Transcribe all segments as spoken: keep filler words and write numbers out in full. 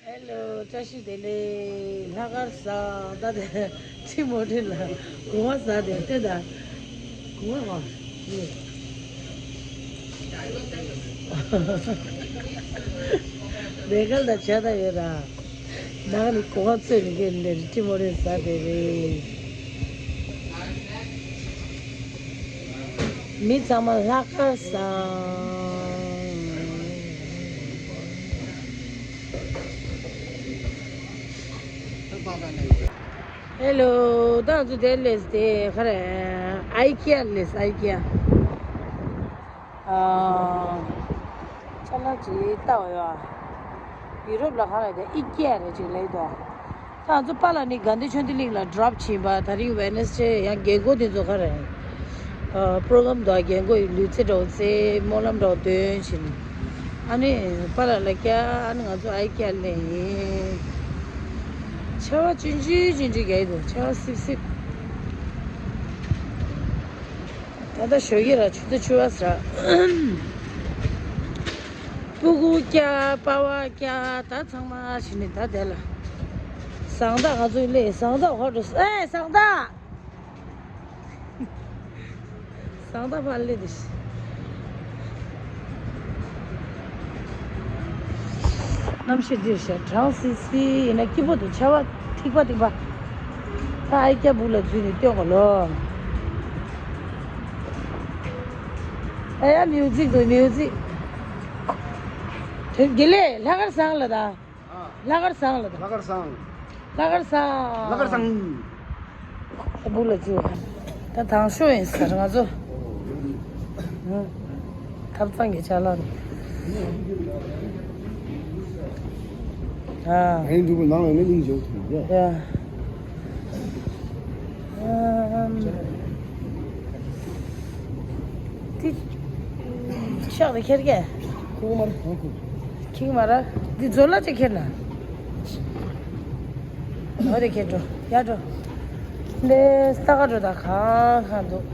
ཧེ་ལོ། བཀྲ་ཤིས་བདེ་ལེགས། ལྷག་དཀར་བཟང་། ད་དེ་ཁྲི་མོ་ཁྲི་ལ་གོང་བ་བཟང་དེ་ལྟོས་དང་། གོང་བ་བ། ལས་ཀ་ལ་བྱ་ད་ཡོད་ར། ནང་ནས་གོང་བ་ཚོས་ནས་གན་ལེར་ཁྲི་མོ་ཁྲི་བཟང་དེ་རེད། མི་ཚང་མ་ལྷག་དཀར་བཟང་། ཧེ་ལོ། ད་ང་ཚོ་དེ་ལས་དེ་ག་རེ། ཨའི་ཀི་ཡ་ལས། ཨའི་ཀི་ཡ། ཨ། ཅ་ལག་ཅིག་ལྟ་བ་ཡོད། ཡུ་རོབ་ལ་ག་རེ་དེ་ཨི་ཀི་ཡ་རེད་ཅིག་ལས་དོ། ད་ང་ཚོ་པཱ་ལགས་ནི་དགའ་ལྡན་ཆོས་ལྡན་གླིང་ལ་ཌོབ་བྱིན་པ། ད་རིང་ཝེ་ནེ་སི་ཌེ། ཡང་རྒན་གོག་དེ་ཚོ་ག་རེ། ཨ། པྲོ་གྷ་རམ་འདུག་རྒན་གོག་ཡི་ལུས་རྩལ་འདྲ་བོ་རྩེ། སྨོན་ལམ་འདྲ་བོ་འདོན་བྱིན། ཨ་ནི་པཱ་ལགས་ལ་སྐྱ། ཨ་ནི་ང་ཚོ་ཨའི་སྐྱ་ལེན་ཡིན། ཆར་པ་ཆུང་ཆུང་ཆུང་ཆུང་རྒྱག་གི་འདུག་ཆར་པ་སིབ་སིབ། ད་ལྟ་ཞོགས་ཀས་ར་ཆུ་ཚོད་བཅུ་པ་ཟེར། སྤུ་གུ་སྐྱ། པ་ཕ་སྐྱ། ད་ཚང་མ་ཕྱིན་ནས་ད་དེ་ལ། བཟང་ཐག་ང་ཚོའི་ལས་བཟང་ཐག་ཧོ་ཏྲོ། ཨེ་བཟང་ཐག་བཟང་ཐག་ཕར་སླེབས་ཏེ། གནམ་གཤིས་འདིར་ཤར་གྲང་སིལ་སིལ་ཡིན་ན་སྐྱིད་པོ་འདུག་ཆར་པ་ཐིགས་པ་ཐིགས་པ། ད་ཨའི་སྐྱ་སྦུག་ལ་འཛུལ་ནས་སྟོན་གོ་ལོ། ཨ་ཡ་མིའུ་ཛིག་འདུག་མིའུ་ཛིག་དེ་དགེ་ལེགས་ལྷག་དཀར་བཟང་ལ་ད། ལྷག་དཀར་བཟང་ལ་ད། ལྷག་དཀར་བཟང་། ལྷག་དཀར་བཟང་། ལྷག་དཀར་བཟང་། ཨ་སྦུག་ལ་འཛུལ། ད་དང་ཤོས་ཡིན་ཟེར་ང་ཚོ། ཐབ་ཚང་གི་ཅ་ལག་ནི། ཨ། ཨེ་འདུག་ནང་ལ་ནི་སྙིང་རྗེ་པོ་ཐུག་ཡ། ཨམ། དེ་ཤག་དེ་ཁྱེར་གས། ཁུག་མ་རེད། ཁུག་མ་རེད། འདི་ཛོ་ལ་ཅིག་ཁྱེར་ན། འོ་དེ་ཁྱེར་འགྲོ། ཡར་འགྲོ། འདི་ལྟ་ག་འགྲོ་ད་གང་གང་འདུག་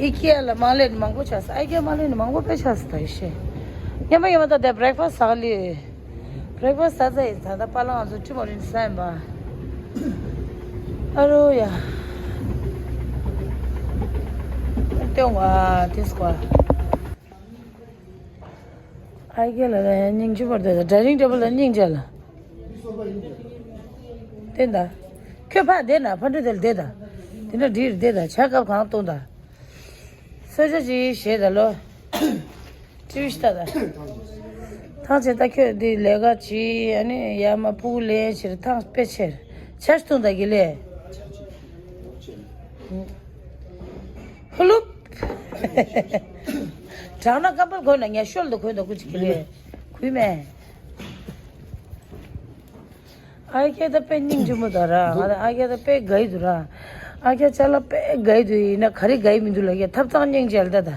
ཨི་ཀི་ཡ་ལ་མ་ལེན་མང་པོ་ཆགས་སོང་། ཨི་ཀི་ཡ་མ་ལེན་མང་པོ་དཔེ་ཆགས་སོང་ད་ཡེ་ཤེས། ཉམས་པ་ཉམས་པ་ད་དེ་བྷི་རེག་ཕ་སི་ཟ་ག་ལི། བྷི་རེག་ཕ་སི་ཟ་ཚར་ཡིན། ད་ལྟ་པཱ་ལགས་ང་ཚོ་ཁྲི་མོ་རིན་ཟ་ཡིན་པ། ཨ་རོ་ཡ། སྟོན་བ་དེ་སྐོར། ཨའི་སྐྱ་ལ་ལ་ཡང་སྙིང་རྗེ་པོ་འདུག་ད་ཌའི་ནིང་ཊེ་བལ་ལ་སྙིང་རྗེ་ལ། བསྟན་ད། ཁྱོད་ཕར་བསྡད་ན་ཕར་འགྲོ་དེ་ལ་བསྡད་ད། དེ་འདྲ་འགྲིག་བསྡད་ད་ཇ་སྐབས་གང་བཏུང་ད། གསོལ་ཇ་ཅིག་བཞེས་ད་ལོ། ཅི་བྱེད་ད་ད། ཐང་ཆད་ད་ཁྱོད་འདི་ལས་ཀ་བྱེད། ཨ་ནི་ཡར་མར་སྤུ་གུ་ལེན་བྱེད། ཐང་དཔེ་ཆེར་ཇ་ཞིག་བཏུང་ད་གི་ལས། ཧུ་ལུབ། དྲང་ན་ཀམ་པལ་གོན་ན་ངས་ཤོལ་དུ་གོན་དུ་ཀུ་ཅི་གི་ལས། གུས་མེད། ཨའི་སྐྱ་ད་དཔེ་སྙིང་རྗེ་མོ་ད་ར། ང་ད་ཨའི་སྐྱ་ད་དཔེ་དགའ་ཡི་འདུག་ར། ཨའི་སྐྱ་ཅ་ལག་དཔེ་དགའ་ཡི་འདུག་ཡིན་ན་ག་རེ་དགའ་ཡི་མི་འདུག་ལ་ཀྱ་ཐབ་ཚང་སྙིང་རྗེ་ལ་ད་ད།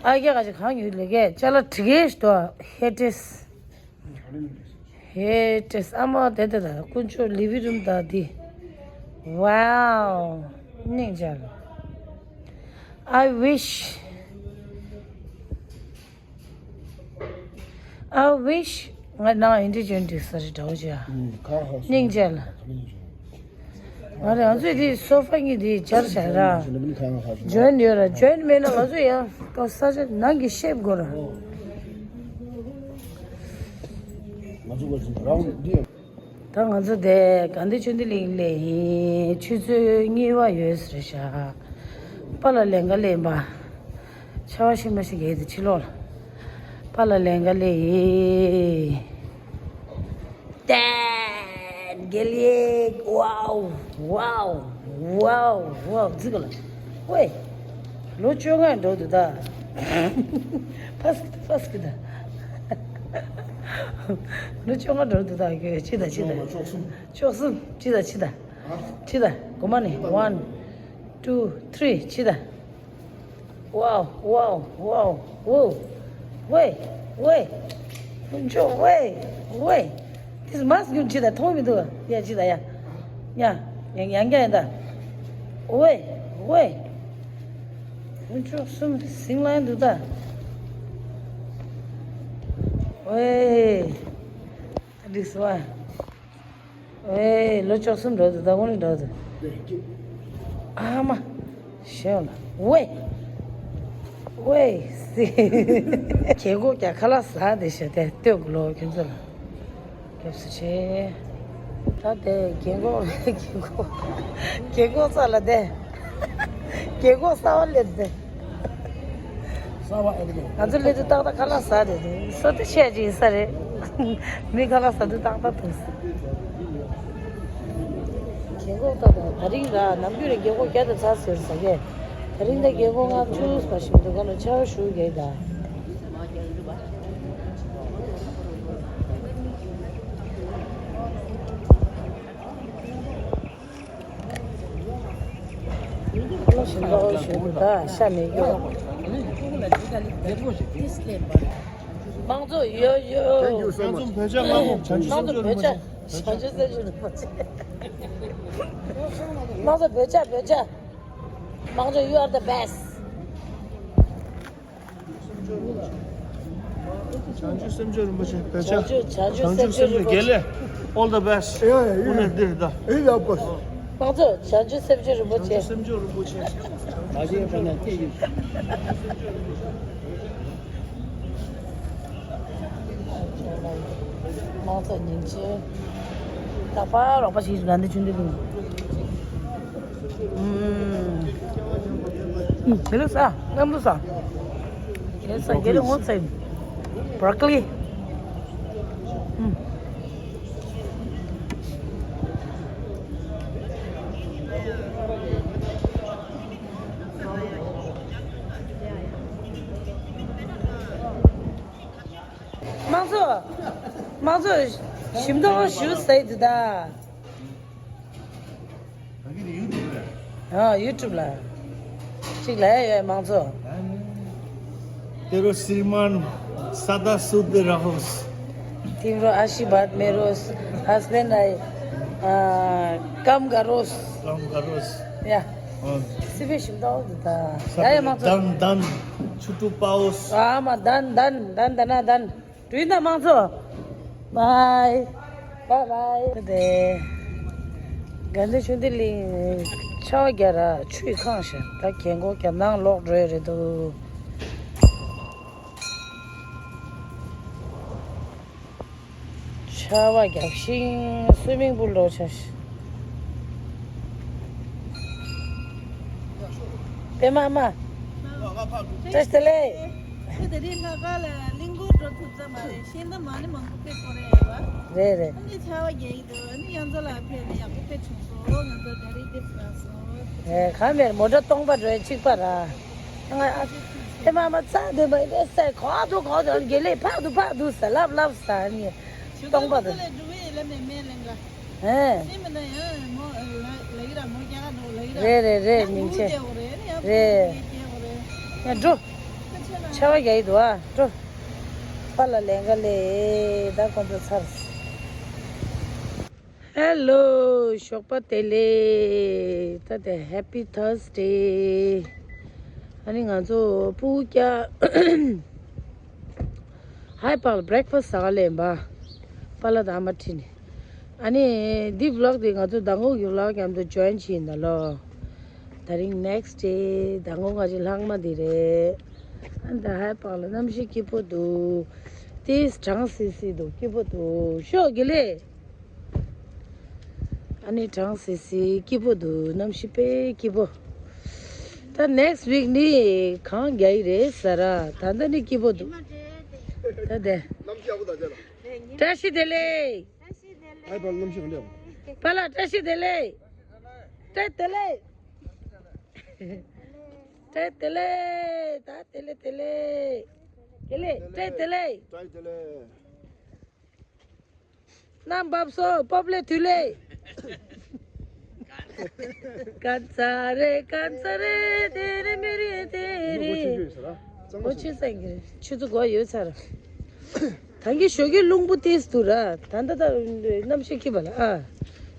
ཨའི་སྐྱ་ག་ཅི་གང་ཡོད་ལ་ཀྱ་ཅ་ལག་དྲི་གེ་ཞིག་ཏོ་ཧེ་ཏེས། ཧེ་ཏེས་ཨ་མ་དེ་དེ་ད་དཀོན་མཆོག་ལི་བི་རུམ་ད་འདི། Wow. སྙིང་རྗེ་ལ། I wish. I wish ང་ནང་ཨིན་ཌི་ཇོན་ཌི་ས་རི་འདྲ་བོ་ཅིག་ཨ། ཁ་ཧ་སོང་། སྙིང་རྗེ་ལ། ང་རང་ཚོས་དེ་སོ་ཕ་གཉིས་དེ་སྦྱར་བྱ་ར། ཇོན་ཡོད་ར། ཇོན་མེད་ན་ང་ཚོ་ཡང་ས་ཆ་ནང་གི་ཤེབ་དགོས་ར། ང་ཚོ་ག་ཚོད་རང་འདི། ད་ང་ཚོ་དེ་དགའ་ལྡན་ཆོས་ལྡན་གླིང་ལ་ཡིན། ཆུ་ཚོད་གཉིས་པ་ཡོད་ཟེར་ཤག་པཱ་ལགས་ལས་ཀ་ལས་པ། ཆར་པ་ཤིན་པ་ཤིན་རྒྱག་དེ་ཕྱི་ལོགས་ལ། པཱ་ལགས་ལས་ཀ་ལས་ཡིན། དན་དགེ་ལེགས། ཝའོ། ཝའོ། ཝའོ། ཝའོ། ཙི་ག་ལ། ཝེ། ལོ་བཅོ་ལྔ་འགྲོ་འདུག་ད། ཕ་སི་ཕ་སི་ཀི་ད། ལོ་བཅོ་ལྔ་འགྲོ་འདུག་ད། ཁྱོད་ཅི་ད་ཅི་ད། བཅུ་གསུམ། བཅུ་གསུམ། ཅི་ད་ཅི་ད། ཅི་ད། གོ་མ་ནི། One, two, three. ཅི་ད། Wow, wow, wow, wow. ཝེ། ཝེ། ཁྱོད་ཝེ། ཝེ། This mask ཡོད་ཅི་ད། མཐོང་མི་འདུག་ཡ་ཅི་ད་ཡ། ཡ། ཡང་ཡང་རྒྱག་ཡིན་ད། ཝེ། ཝེ། ཁྱོད་གསུམ་ཟིང་ལ་ཡིན་འདུག་ད། ཝེ། ལིགས་བ། ཨེ་ལོ་བཅུ་གསུམ་འགྲོ་འདུག་ད་དགོང་ནས་འགྲོ་འདུག་ཨ་མ། ཞེས་ལ། ཝེ། ཝེ། སི། རྒན་གོག་ཀྱང་ཁ་ལག་ཟ་བསྡད་ཤག་དེ་ལྟོས་དགོས་ལོ་ཁྱོད་ཚོ་ལ། སྐྱབས་སུ་མཆི། ད་དེ་རྒན་གོག་རྒན་གོག་རྒན་གོག་ས་ལ་བསྡད། རྒན་གོག་གསར་པ་སླེབས་བསྡད། གསར་པ་ཨེ་རེད། ང་ཚོ་སླེབས་དུས་ཏག་ཏག་ཁ་ལག་ཟ་རེད། ས་དེ་ཆས་ཅིག་ཡིན་ས་རེད། མི་ཁ་ལག་ཟ་དུས་ཏག་ཏག་འདུག་རྒན་གོག་ཏག་ཏག་ད་རིང་ར་ནམ་རྒྱུན་རེ་རྒན་གོག་བརྒྱ་དང་ཚ་ཟེར་ཟ་གས། ད་རིང་ད་རྒན་གོག་ལྔ་བཅུ་ཟ་བཞིན་འདུག་ག་ལ་ཆར་པ་ཞུ་གས་ད། ཤིང་ཏོག་ཞིག་ད་ཤ་མེད་རྒྱུ། དམངས་གཙོ་ཡོད་ཡོད། Thank you so much. བོད་ཇ་ལྔ་མོ། དམངས་གཙོ་བོད་ཇ། བྱང་ཆུབ་སེམས་ཤིང་རིན་པོ་ཆེ། དམངས་གཙོ་བོད་ཇ་བོད་ཇ། དམངས་གཙོ། you are the best. བྱང་ཆུབ་སེམས་མཆོག་རིན་པོ་ཆེ། བོད་ཇ། བྱང་ཆུབ་བྱང་ཆུབ་སེམས་མཆོག་རིན་པོ་ཆེ། དགེ་ལེགས། All the best. ཡ་ཡ་ཡ། དངོས་གནས་འདིར་ད། ཨེ་ཡ་པ། དམངས་གཙོ། བྱང་ཆུབ་སེམས་མཆོག་རིན་པོ་ཆེ། བྱང་ཆུབ་སེམས་མཆོག་རིན་པོ་ཆེ། བྱང་ཆུབ་སེམས་མཆོག་རིན་པོ་ཆེ། དམངས་གཙོ་ཉིན་བྱེད། ད་པ་རོགས་པ་ཞིག་ག་འདི་ཆུང་འདི་ལུང་། ཨུམ། ཨུམ། དེ་ལ་ཟ། གནམ་དུ་ཟ། དེ་ཟ་གེ་རེ་ངོ་ཚ་ཡིན། བྷྲོ་ཀོ་ལི། ཨུམ། དམངས་གཙོ། དམངས་གཙོ་ཞིམ་མདོག་ཞུ་ཟེར་དུས་ད། ཨ་ཡུ་ཊུབ་ལ། གཅིག་ལ་ཡོད་དམངས་གཙོ། तेरो श्रीमान सदा शुद्ध रहोस्। तिम्रो आशीर्वाद मेरो हस्बैन्डलाई, अ, काम गरोस्। काम गरोस्। या। अँ। सिफे ཞིམ་མདོག་དུ་ད། ཡ་ཡ་དམངས་གཙོ། धन धन छुटु पाओस्। आमा धन धन धन धन धन। དུས་ད་དམངས་གཙོ། Bye. Bye bye. དེ། དགའ་ལྡན་ཆོས་ལྡན་གླིང་ཆར་པ་རྒྱག་ར་ཆུས་གང་ཤག་ད་རྒན་གོག་རྒྱབ་ནང་ལོག་འགྲོ་ཡི་རེད་འདུག་ཆར་པ་རྒྱག་ཤིང་སུའི་མིང་པུལ་འགྲོ་ཆ་ཤག་པད་མ་མ། བཀྲ་ཤིས་བདེ་ལེགས། ཁྱོད་དེ་རིང་ལྷག་དཀར་ལ་གླིང་སྐོར་འགྲོ་ཐུབ་ས་མ་རེད། ཤེས་ལྡན་མ་ཎི་མང་པོ་དཔེ་སྐོར་རེད་བ། རེད་རེད། ཨ་ནི་ཆར་པ་རྒྱག་གི་འདུག་ཨ་ནི་གཡང་འཛོམས་ལ་ཕེབས་ནས་ཡག་པོ་དཔེ་བྱུང་སོང་། ང་ཚོ་གྲ་སྒྲིག་དེ་བཟང་སོང་། ཨེ་གང་མེད་མོ་ཊ་སྟོང་པ་འགྲོ་ཡ་གཅིག་པ་ར། ང་ཨ་ཨེ་མ་མ་རྩ་འདོད་མ་ཡིན་པས་ཟེར་གོ་འདུག་གོ་འདུག་དགེ་ལེགས་ཕར་འདུག་ཕར་འདུག་ཟེར་ལབ་ལབ་ཟེར་ནི་སྟོང་པ་འདུག་ཞུ་ག་ཚོ་ལས་འགྲོ་བའི་ལམ་ནས་མེད་ལེན་ག་ཧེ། ཤེས་མི་ན་ཡང་མོ་ལ་ལ་ཡི་ར་མོ་རྒྱ་གར་འགྲོ་ལ་ཡི་ར། རེད་རེད་རེད། ཡང་སྙིང་རྗེ། རྒྱལ་བ་རེད་ཡང་རེད། རྒྱལ་བ་རེད། ཡ་འགྲོ། ཆར་པ་རྒྱག་གི་འདུག་ཨ་འགྲོ། པཱ་ལགས་ལན་ག་ལེ། ད་ཁོང་ཚོ་ཚར། Hello ཞོགས་པ་བདེ་ལེགས། ད་དེ་Happy Thursday། ཨ་ནི་ང་ཚོ་སྤུ་གུ་ཀྱ་ཧའི་པཱ་ལགས་breakfast ཟ་ག་ལེན་པ། པཱ་ལགས་དང་ཨ་མ་ཁྲིད་ནས། ཨ་ནི་འདི་vlog འདི་ང་ཚོ་ཟླ་ངོ་གི་vlog མཉམ་དུ་join བྱས་ཡིན་ད་ལོ། ད་རིང་next day ཟླ་ངོ་ལྔ་བཅུ་ལྷག་མ་འདི་རེད། ཨ་ནི་ད་ཧའི་པཱ་ལགས་གནམ་གཤིས་སྐྱིད་པོ་འདུག་དེས་གྲང་སི་སི་འདུག་སྐྱིད་པོ་འདུག་ཤོག་དགེ་ལེགས། ཨ་ནི་གྲང་སི་སི་སྐྱིད་པོ་འདུག་གནམ་གཤིས་དཔེ་སྐྱིད་པོ། ད་next week ནི་གངས་རྒྱག་གི་རེད་ཟེར་ར། ད་ལྟ་ནི་སྐྱིད་པོ་འདུག་ད་དེ། བཀྲ་ཤིས་བདེ་ལེགས། ཨའི་པཱ་ལགས་གནམ་གཤིས་ག་འདྲ་ཡོད། པཱ་ལགས་བཀྲ་ཤིས་བདེ་ལེགས། བཀྲ་བདེ་ལེགས། བཀྲ་བདེ་ལེགས། ད་བདེ་ལེགས་བདེ་ལེགས། དགེ་ལེགས་བཀྲ་བདེ་ལེགས། བཀྲ་བདེ་ལེགས། གནམ་བབས་སོ། སྤོབས་ལེ་དུས་ལེ། ཀན་ཚ་རེ་ཀན་ཚ་རེ་དེ་རེ་མི་རེ་དེ་རེ། ཨོ་ཆུ་སེང་གེ་ཆུ་ཚོད་དགུ་ཡོད་ཚར། ད་གི་ཞོགས་ཀས་རླུང་བུ་ཏིས་འདུག་ར། ད་ད་ད་གནམ་གཤིས་སྐྱིད་པ་ལ་ཨ།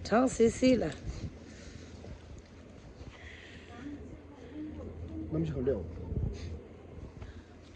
གྲང་སི་སི་ལ། གནམ་གཤིས་ག་འདྲ་ཡོད།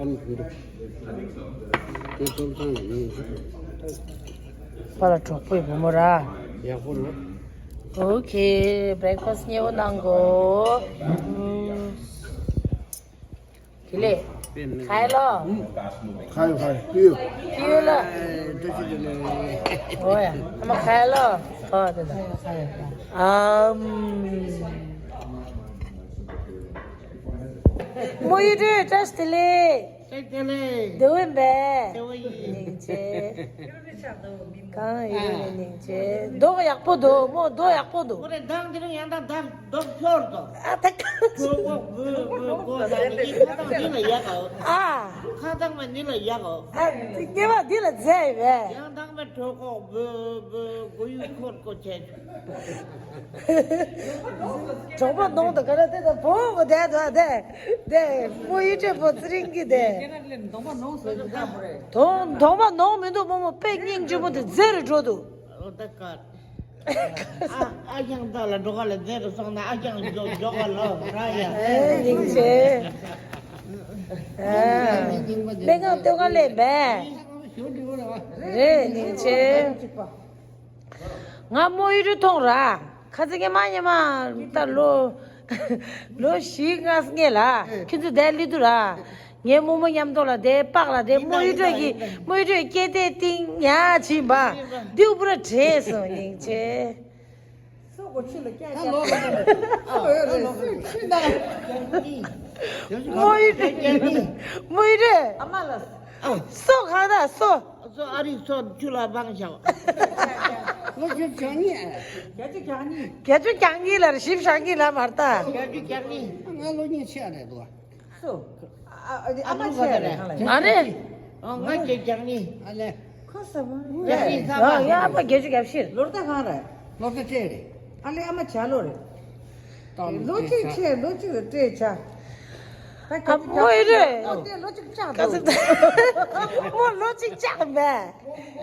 ཨ་ནི་བུ་རུ། དེ་ཙོམ་ཙང་ཡིན། པ་ལ་གྲོགས་པོའི་བུ་མོ་ར། ཡག་པོ་རེད། ཨོ་ཁེ། བྷེ་རེག་ཕ་སི་ཉེ་བོ་གནང་གོ། དེ་ལས། ཁའི་ལོ། ཁའི་ཁའི་པིའུ། པིའུ་ལོ། འདི་ཅི་དེ་ལས། ཨོ་ཡ། ཨ་མ་ཁའི་ལོ། ཨོ་དེ་ལ། ཨམ། མོ་ཡི་དྲོད་བཀྲ་ཤིས་བདེ་ལེགས། བཀྲ་ཤིས་བདེ་ལེགས། བདེ་བོ་ཡིན་པས། བདེ་བོ་ཡིན། སྙིང་རྗེ། གང་ཡིན་ནི་སྙིང་རྗེ། མདོག་ཡག་པོ་འདུག་མོ། མདོག་ཡག་པོ་འདུག་མོ་རེ་མདང་དེ་རིང་ཡང་དང་མདང་མདོག་ཤོར་འདུག་ཨ་ད་ཁ་གྲོད་ཁོག་འབོད་འབོད་གོ་ད་ནི་ཁ་གདངས་འདི་ལ་ཡག་གོ་ཨ། ཁ་གདངས་མ་འདི་ལ་ཡག་གོ་ཨ། སྐྱེ་བ་འདི་ལ་མཛེས་ཡོད་པས། ཡང་དང་མ་གྲོད་ཁོག་འབོད་འབོད་མགོ་ཡུ་འཁོར་གོ་བྱས། གྲོགས་པོ་ནང་དུ་ག་རེ་དེ་དང་བོ་བོ་དེ་དང་དེ་དེ་མོ་ཡི་དྲོད་པོ་ཚེ་རིང་གི་དེ། དོང་དོང་པ་ནང་མི་འདུག་མོ་མོ་དཔེ་སྙིང་རྗེ་མོ་དེ་མཛེས་རུ་འགྲོ་འདུག་ཨ་ཨ་ཞང་ད་ལ་འགྲོ་ག་ལ་མཛེས་རུ་སོང་ན་ཨ་ཞང་འཇོག་འཇོག་ག་ལོ་ར་ཡ། ཨེ་སྙིང་རྗེ། ཨ་སྨན་ཁང་ལྟོས་ག་ལས་མེད། རེད་སྙིང་རྗེ། ང་མོ་ཡི་རུ་མཐོང་ར། ཁ་ཚིག་གི་མ་ཉེ་མ་ད་ལོ་ལོ་བཞི་ལྔ་སྔས་ལ། ཁྱོད་ཚོ་དེ་ལི་དུ་ར། ངའི་རྨོ་མོ་མཉམ་དུ་ལ་དེ་པགས་ལ་དེ་མོ་ཡི་རུ་གི་མོ་ཡི་རུ་སྐྱེ་དེ་ཏིང་ཡ་ཆིན་པ། དེའུ་པུ་ར་བྲེས་སོང་སྙིང་རྗེ། སོ་གོ་ཆུ་ལ་ཀྱག་ཀྱག་ཨ་ལོ་ཨ་ལོ་ཨ་ལོ་ཆུ་ན། མོ་ཡི་རུ་མོ་ཡི་རུ་ཨ་མ་ལ། སོ་གང་ད་སོ། སོ་ཨ་རི་སོ་ཆུ་ལ་བང་ཞག་ལོ་ཆུ་གྱང་ཉི། བརྒྱད་ཅུ་གྱང་ཉི། བརྒྱད་ཅུ་གྱང་ཉི་ལ་བཞི་བཅུ་གྱང་ཉི་ལ་མར་ལྟ། བརྒྱད་ཅུ་གྱང་ཉི། ང་ལོ་ཉི་ཆེ་རེད་འདུག་སོ། ཨ་ཨ་མ་ཆེ་རེད། ང་རེད། ཨ་ང་བརྒྱད་གྱང་ཉི། ཨ་ལེ། ཁོ་ས་མ། གྱང་ཉི་ས་མ། ཡ་ཨ་ཕ་བརྒྱད་ཅུ་གྱ་བཞི། ལོར་ད་གང་རེད། ལོར་ད་སྤྲད་རེད། ཨ་ལེ་ཨ་མ་བྱ་ལོ་རེད། ལོ་གཅིག་ཆེ་ལོ་གཅིག་ལ་སྤྲད་བྱ། ཨ་མོ་ཡི་རེད། ལོ་གཅིག་ཆགས་འདུག་མོ་ལོ་གཅིག་ཆགས་མེད།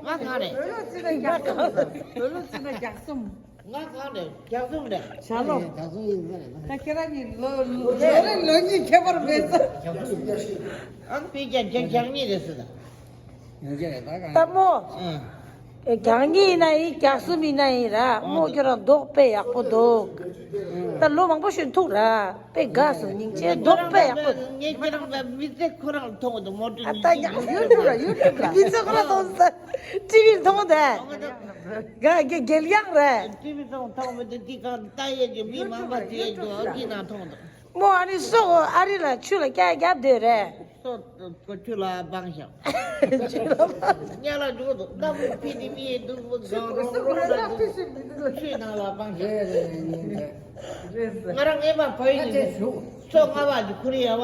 ང་གང་རེད། བོད་ལོ་གཅིག་ན་བརྒྱ་གསུམ། བོད་ལོ་གཅིག་ན་བརྒྱ་གསུམ། ང་གང་རེད་བརྒྱ་གསུམ་རེད། བྱ་ལོ། བརྒྱ་གསུམ་ཡིན་ས་རེད། ད་ཁྱེད་རང་གཉིས་ལོ་ལོ་རེ་ལོ་གཉིས་ཁྱད་པར་མེད་ས། ཨ་ཕི་རྒྱ་རྒྱ་རྒྱ་གཉིས་རེད་ཟེར་ད། ཡོང་གི་རེད་ད་གང་། ལྟ་མོ། ཨ། གྱང་ཉི་ཡིན་ན་ཡིན་གྱང་གསུམ་ཡིན་ན་ཡིན་ར་མོ་ཁྱོད་རང་མདོག་དཔེ་ཡག་པོ་འདུག་ད་ལོ་མང་པོ་ཞིག་ཐུག་ར་དཔེ་དགའ་སོང་སྙིང་རྗེ་མདོག་དཔེ་ཡག་པོ་འདུག་ངས་ཁྱེད་རང་ལ་མི་ཚེ་ཁོ་རང་མཐོང་འདུག་མོ་ཊ་ཨ་ད་ཡག་ཡུ་ཊུབ་ར་ཡུ་ཊུབ་ར་མི་ཚེ་ཁོ་རང་མཐོང་ས་ཊི་ཝི་མཐོང་དེ་ག་གེ་གེལ་ཡག་རེད། ཊི་ཝི་མཐོང་མཐོང་མི་འདུག་ཊི་ཀ་ལྟ་ཡས་ཀྱི་མི་མང་པོ་དེ་འདུག་ཨ་ཅི་ན་མཐོང་འདུག་མོ་ཨ་ནི་སོག་ཨ་རི་ལ་ཆུ་ལ་སྐྱ་རྒྱབ་སྡོད་རེད། སོ་ཆུ་ལ་སྦང་ཤག་ཆུ་ལ་སྦང་། ཉ་ལ་འགྲོ་འདུག་ལྟ་བུ་ཕི་ནི་མི་འདུག་གང་རོང་རོང་ལ་འདུག་ཆུའི་ནང་ལ་སྦང་ཤག་རེད་རེད་རེད་རེད། ང་རང་ངའི་མ་བོད་ཡིག་ནི་སོ་ལྔ་བ་གི་ཁུ་རི་ཡ་བ་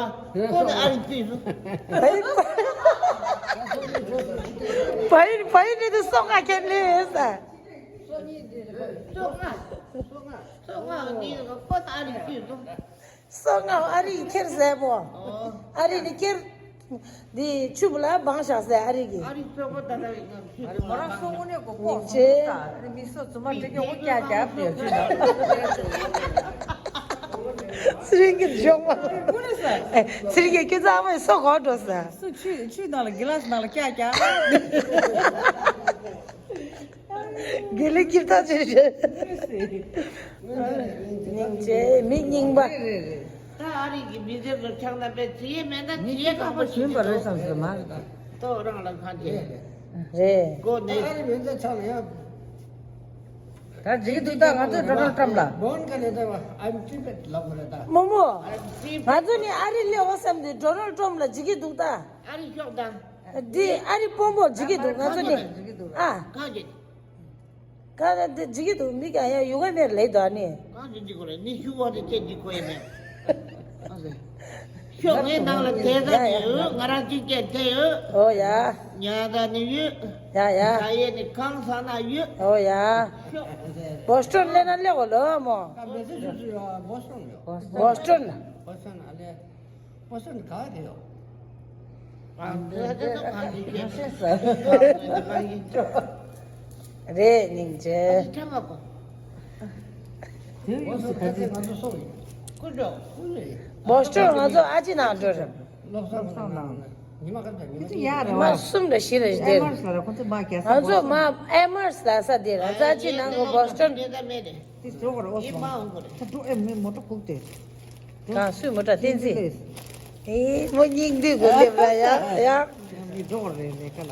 ཁོ་ནི་ཨ་རི་ཕི་སུ། བ་ཡིན་བ་ཡིན་ནི་དུ་སོ་ལྔ་ཁྱེར་ལེ་ཡོད་ས། སོ་ལྔ་སོ་ལྔ་སོ་ལྔ་ནི་ཁོ་ནི་ཨ་རི་ཕི་སུ། སོ་ལྔ་ཨ་རི་ཁྱེར་ཟེར་པོ། ཨ་རི་ནི་ཁྱེར། འདི་ཆུ་བུ་ལ་སྦང་བཞག་ཟེར་ཨ་རི་གི། ཨ་རི་ཚོ་པོ་ད་ལྟ་ང་ཁྱེར་ཨ་རི་མོ་རང་སོ་དངོས་གནས་གོ་ཀོ་སོང་ད་ཨ་རི་མི་སོ་ཚོ་མ་འགྲིག་གི་འོ་ཀྱ་ཀྱ་པེ་ཆུ་ན། ཚེ་རིང་གི་ཇོག་མ། ཚེ་རིང་གི་ཁྱོད་ཚང་མས་སོ་གོ་འགྲོ་ཟེར། སུ་ཆུ་ཆུ་ནང་ལ་གི་ལ་སི་ནང་ལ་ཀྱ་ཀྱ། དགེ་ལེགས་ཀྱི་ལྟ་ཅི་རེད། སྙིང་རྗེ་མི་རྙིང་པ། ད་ཨ་རི་གི་མི་སེར་ཚོ་ཆགས་ན་པའི་ཚེ་ཡས་མེད་ན་ཚེ་ཡས་གང་པོ་ཞིག་འདུག་ད་རང་ལ་གང་བྱེད། རེད། གོ་ནས། ཨ་རི་མི་ཚོ་ཆགས་ན་ཡང་། ད་འཇིག་གི་འདུག་ད་ང་ཚོས་ཌོ་ནལ་ཊམ་ལ། I'm Tibet ལབ་དགོས་རེད་ད། མོ་མོ། ང་ཚོ་ནི་ཨ་རི་སླེབས་འོ་བསམ་དུས་ཌོ་ནལ་ཊམ་ལ་འཇིག་གི་འདུག་ད། ཨ་རི་ཤོག་དང་། འདི་ཨ་རི་དཔོན་པོ་འཇིག་གི་འདུག་ང་ཚོ་ནི། ཨ། གང་གི། གང་ལ་འདི་འཇིག་གི་འདུག་མི་གང་ཡང་ཡུ་ག་མེར་ལེ་དོ་ནི། གང་གི་འཇིག་གི་རེད་ནི་ཤུ་བ་དེ་ཁྱེད་འཇིག་གི་ཡོད་མེད། ཤོག་ངའི་ནང་ལ་དེ་ད་ནི་ཡོད་ང་རང་གཅིག་བཅད་དེ་ཡོད། ཨོ་ཡ། ཉ་ད་ནི་ཡོད། ཡ་ཡ། ད་ཡེ་ནི་གང་ས་ན་ཡོད། ཨོ་ཡ། ཤོག་བོ་སི་ཊོན་སླེབས་ན་སླེབས་གོ་ལོ་མོ། ད་མེ་སེ་ཆུ་ཆུ་ཡོད་བོ་སི་ཊོན་ཡོད། བོ་སི་ཊོན། བོ་སི་ཊོན་ཨ་ལེ། བོ་སི་ཊོན་ག་རེ་ཡོད། ཨ་འདི་ད་གང་ཅི་ཅི་ཤེས་ས། རེད་སྙིང་རྗེ། ཨ་ཅི་ཁྲ་མ་གོ། དེ་ཡོད་སུ་ད་དེ་ང་ཚོ་སོང་ཡིན། ཀུ་ཅོ་ཀུ་ཅོ་ཡིན། བོ་སི་ཊོན་ང་ཚོ་ཨ་ཅི་ནང་འགྲོ་རེད། བློ་བཟང་ལགས་ཉི་མ་ག་ཚོད་ཉི་མ་ཡ་རེད་བ། ཉི་མ་གསུམ་རེ་བཞི་རེ་ཨེ་དེར། མར་ས་ར་ཁོ་ཚོ་མ་རྒྱ་ས་ང་ཚོ་མ་ཨེ་མར་ས་ལ་ས་དེར་ང་ཚོ་ཨ་ཅི་ནང་གི་བོ་སི་ཊོན། དེ་འགྲོ་བར་ཨོ་སོང་། ད་འགྲོ་ཨེ་མི་མོ་ཊ་ཁུག་སྟེ། གང་སུས་མོ་ཊ་བསྟན་འཛིན། ཨེ་མོ་སྙིང་འདུས་གོ་སླེབས་ར་ཡ་ཡ། མི་འགྲོ་བར་རེད་རེད་ཀ་ལ།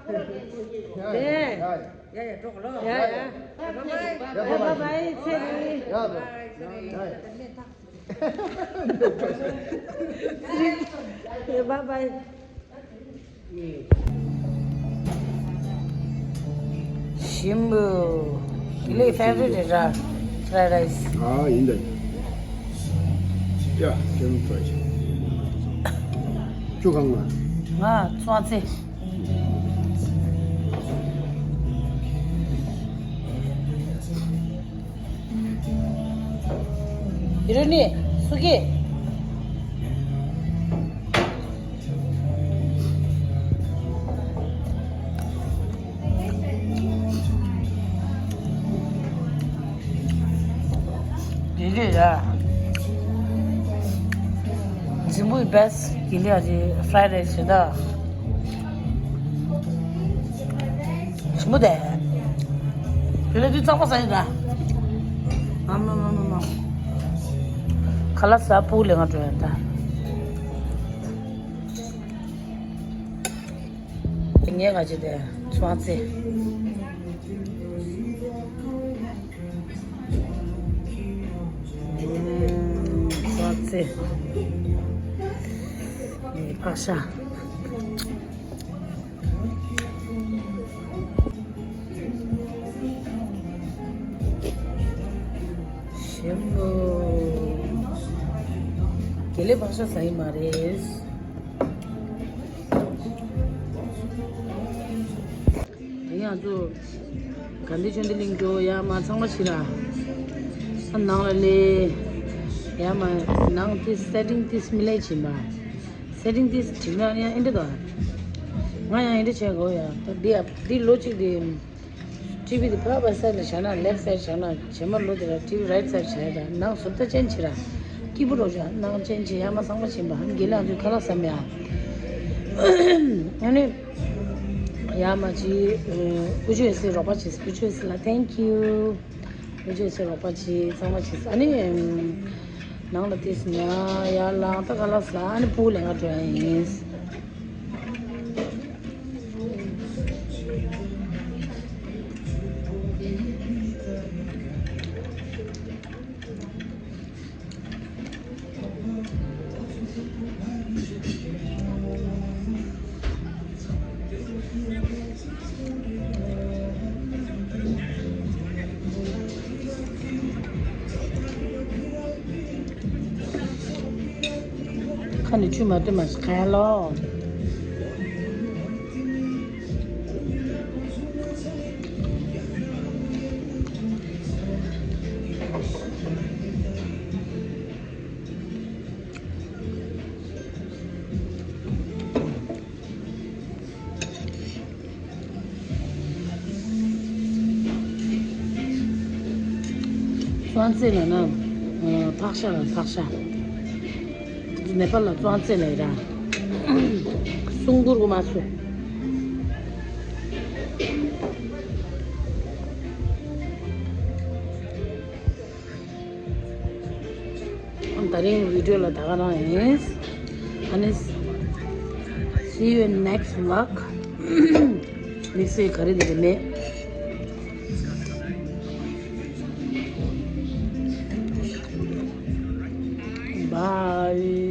ཡ་ཡ་ཡ་ཡ་འགྲོ་ག་ལོ། ཡ་ཡ། ཡ་བཱའི་བཱའི། ཚེ་རིང་། ཡ་བཱའི། ཚེ་རིང་། ཡ་བཱའི། ཡ་བཱའི་བཱའི། ཞིམ་པོ། དགེ་ལེགས་ཕེ་ཝ་རི་ཊི་རེད་ར། ཕ་རའེ་རའེ་སི། ཨ་ཡིན་ད། ཡ་ཁྱེད་རང་ཚོ་ཆུ་གང་ལ། ང་ཚོང་རྩེ། ཡུ་རུ་ནི་སུ་གི། དེ་ལས་ཡ། ཇིམ་བུའི་བྷེ་སི་ཊི་དེ་ལས་ཡ་ཕ་རའེ་རའེ་སི་ཞེ་ད། ཞིམ་པོ་དེ། དེ་ལས་དུས་གཙང་མ་ཟ་ཡིན་ད། ཨ་མ་མ་མ་མ། ཁ་ལག་ཟ་ཕུག་ལས་ང་འགྲོ་ཡིན་ད། ངས་ག་ཅི་དེ་ཚོང་རྩེ། ཚོང་རྩེ། ཕག་ཤ། ཞིམ་པོ། དགེ་ལེགས་ཕག་ཤ་ཟ་ཡི་མ་རེད། དེ་ཡང་ཚོ་ག་འདི་ཆོས་འདི་གླིང་འགྲོ་ཡ་མ་ཚང་མ་ཕྱི་ར། ཨ་ནང་ལ་ལས་ཡ་མ་ནང་དེ་སེ་ཊིང་དེ་མི་ལས་ཕྱིན་པ། སེ་ཊིང་དེ་འགྲིག་ན་ཡང་ཨེ་འདྲ་དང་། ང་ཡང་ཨེ་འདྲ་བྱས་དགོས་ཡ། ད་འདི་ཡ་འདི་ལོ་གཅིག་འདི། ཊི་བི་དེ་ཕར་བ་སའི་ཌི་ལ་བཞག་ན་ལེཕ་སའི་ཌི་བཞག་ན་བྱེ་མ་ལོ་དེ་ལ་ཊི་བི་རའིཊ་སའི་ཌི་བྱས་ད་ནང་ཟུར་ལྟ་ཅན་བྱེད་ར། སྐྱིད་པོ་རོ་བྱ་ནང་ཅན་བྱེད་ཡ་མ་ཚང་མ་བྱིན་པ་དགེ་ལགས་ཚོའི་ཁ་ལག་ཟ་མེད་ཨ། ཨ་ནི། ཡ་མ་ཅི། ཨུ་ཅོ་ཡེ་སི་རོགས་པ་བྱེད་ཨུ་ཅོ་ཡེ་སི་ལ་ཐེང་ཀིའུ། ཨུ་ཅོ་ཡེ་སི་རོགས་པ་བྱེད་ཚང་མ་བྱེད་ཨ་ནི། ནང་ལ་ཏིས་ཉ་ཡ་ལང་ད་ཁ་ལག་ཟ་ཨ་ནི་ཕུག་ལེན་ག་འགྲོ་ཡ་ཡིན། ནི་ཆུ་མ་བཏུན་མ་ཞིག་ཁ་ཡ་ལོ། ཙོང་ཙེ་ལ་ན། ཕག་ཤ་ལ་ཕག་ཤ། ནེ་པ་ལ་ཙོང་ཙེ་ལ་ར། སུང་གུར་གུ་མ་སུ། ད་རིང་བི་ཌིའོ་ལ་ད་ག་རང་ཡིན། ཨ་ནི། See you in next vlog. དམིགས་བསལ་ག་རེ་འདི་རེད་མེད། Bye.